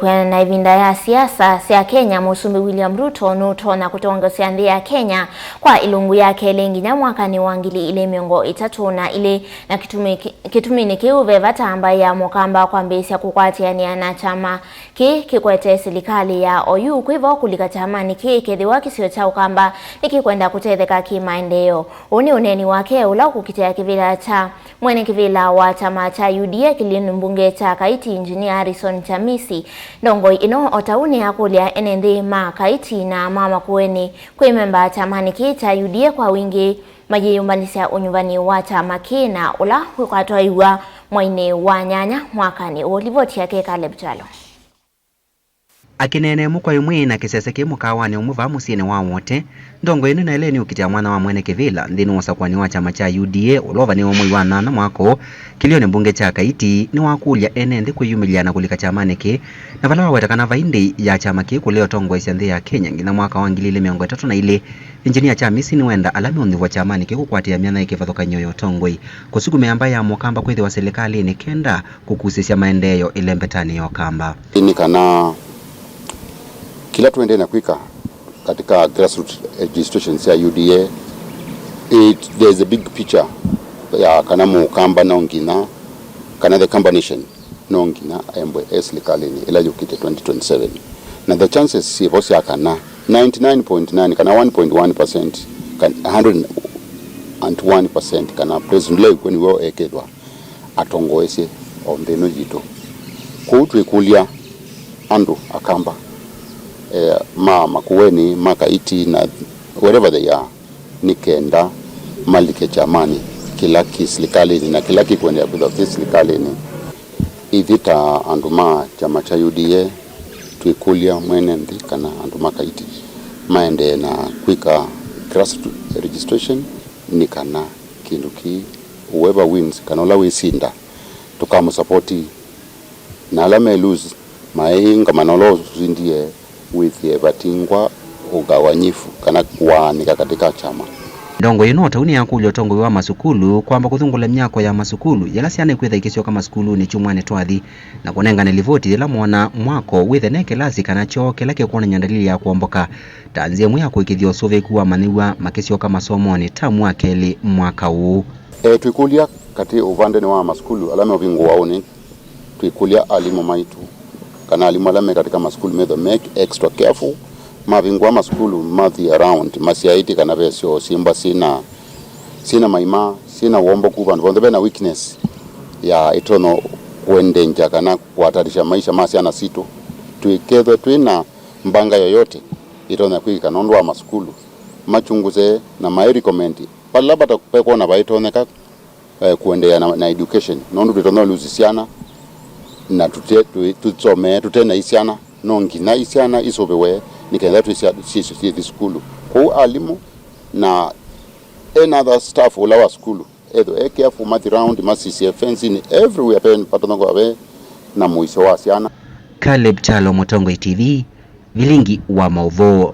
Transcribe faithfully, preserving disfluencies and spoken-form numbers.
Kwĩanana na ĩvinda ya siasa sya Kenya, Mũsumbĩ William Ruto nũtonya kũtongoesya nthĩ ya Kenya kwa ĩlungu ya kelĩ nginya mwakanĩ wa ngili ilĩ mĩongo ĩtatũ na ilĩ, na kĩtumi, kĩtuminĩ kĩu ve vata mbaĩ ya Mũkamba kwambĩĩsya kũkwatĩanĩa na kyama kĩĩ kĩkwete silikalĩ ya oyu. Kwĩ vo kũlika kyamanĩ kĩĩ kethĩwa kĩsio kya Ũkamba nĩkĩkwenda kũtetheka kĩ-maendeeo. Ũũ nĩ ũneeni wake ũla ũkũkitĩa kĩvĩla kya mwene kĩvĩla wa kyama kya U D A kĩlĩonĩ mbunge kya Kaiti, Engineer Harrison Chamisi. Ndongoi ĩno o ta ũu nĩyakũlya ene nthĩ ma Kaiti na ma Makueni kwĩmemba kyamanĩ kĩĩ kya U D A kwa wingĩ mayĩyũmbanĩsya ũnyuvanĩ wa kyama kĩĩ na ũla wĩkwatwaĩw'a mweinĩ wa nyanya mwakanĩ ũũ. Livoti yake Caleb Kyalo. Akĩneena ĩmwe kwa ĩmwe na kĩsese kĩ mũkaawanĩ ũmwe vaa mũsyĩnĩ wa Wote, ndongoi ĩno naĩle nĩũkitĩa mwana wa mwene kĩvĩla nthĩnĩ wa ũsakũani wa kyama kya U D A ũla ũvanĩwe mwei wa nyanya mwaka ũũ kĩlĩonĩ mbunge kya Kaiti, nĩwakũlya ene nthĩ kwĩyumĩlya na kũlika kyamanĩ kĩĩ, na vala waweta kana vai ndĩi ya kyama kĩĩ kũlea ũtongoesya nthĩ ya Kenya nginya mwaka wa ngili ilĩ mĩongo ĩtatũ na ilĩ. Engineer Chamisi nĩwenda ala meũnthĩvwa kyamanĩ kĩĩ kũkwatĩĩa myanya ya kĩvathũkany'o ya ũtongoi kũsukumĩa mbaĩ ya Mũkamba kwĩthĩwa silikalĩnĩ kenda kũkusĩsya maendeeo ĩlembetanĩ ya Ũkamba. Nĩ kana kĩla tũendee na kwĩka katika grassroots registration sya U D A, it, there's a big picture ya kana Mũkamba no nginya, kana the Kamba Nation no nginya embwe e silikalĩnĩ ĩla yũkĩte twenty twenty-seven. Na the chances syĩvo sya kana ninety-nine point nine kana one point one percent, kan-, hundred and one percent kana President ũla wĩ kw'o nĩwe ekethwa atongoesye o nthĩ ĩno yitũ. Kwoou twĩkũlya andũ Akamba, eh, ma Makueni, ma Kaiti na wherever they are, nĩ kenda malike kyamanĩ kĩla kĩ silikalĩnĩ na kĩla kĩkũendeea kwĩthwa kĩ silikalĩnĩ. Ithyĩ ta andũ ma kyama kya U D A twĩkũlya mwene nthĩ kana andũ ma Kaiti maendee na kwĩka grassroots registration, nĩ kana kĩndũ kĩĩ, whoever wins, kana ũla wĩsinda, tũkamũsapoti, na ala me lose maĩngamana ũla ũsindie wĩthĩe vatingwa ũgawanyifu kana kũaanĩka katĩ ka kyama. Ndongoi ĩno o ta ũu nĩyakũlya ũtongoi wa masukulu kwamba kũthũngũla myako ya masukulu yĩla syana ikwĩtha ikĩsyoka masukulunĩ kyumwanĩ twathi, na kũnengane livoti yĩla moona mwako wĩthe ne kĩlasi kana kyoo kĩla kĩkwonany'a ndalili ya kũomboka, ta nzĩa ĩmwe ya kũĩkĩĩthya ũsũvĩĩku wa amanyĩw'a makĩsyoka masomonĩ tamu wa kelĩ mwaka ũũ. E, twĩkũlya katĩ ũvandenĩ wa masukulu ala meũvingũa ũnĩ, twĩkũlya alimũ maitũ kana alimũ ala me katĩ ka masukulu methwe me extra careful, mavingũa masukulu, mathi around masyaĩtye kana ve syoo syĩmba syĩna, syĩna maima, syĩna womboku, vandũ vonthe vena weakness ya ĩtonya kũendenja kana kũatatisha maisha ma syana sitũ. Twĩkethwe twĩ na mbanga yoyote ĩtonya kwĩkĩka nũndũ wa masukulu, machunguze na maĩ recommend vala vata vekwona vaitonyeka, eh, kũendeea na, na education, nũndũ twĩtonya lose syana na tũte, tũ-, tũsomee tũte na isyana. No nginya isyana isũvĩwe nĩ kenda twĩsya syĩsyo syĩthi sukulu. Kwoou alimũ na any other staff ũla wa sukulu ethwe e careful, mathi round, masisye fence-inĩ, everywhere pe, patongoa ve na mũisyo wa syana. Caleb Kyalo, Mũtongoi T V, Vilingi wa maũvoo.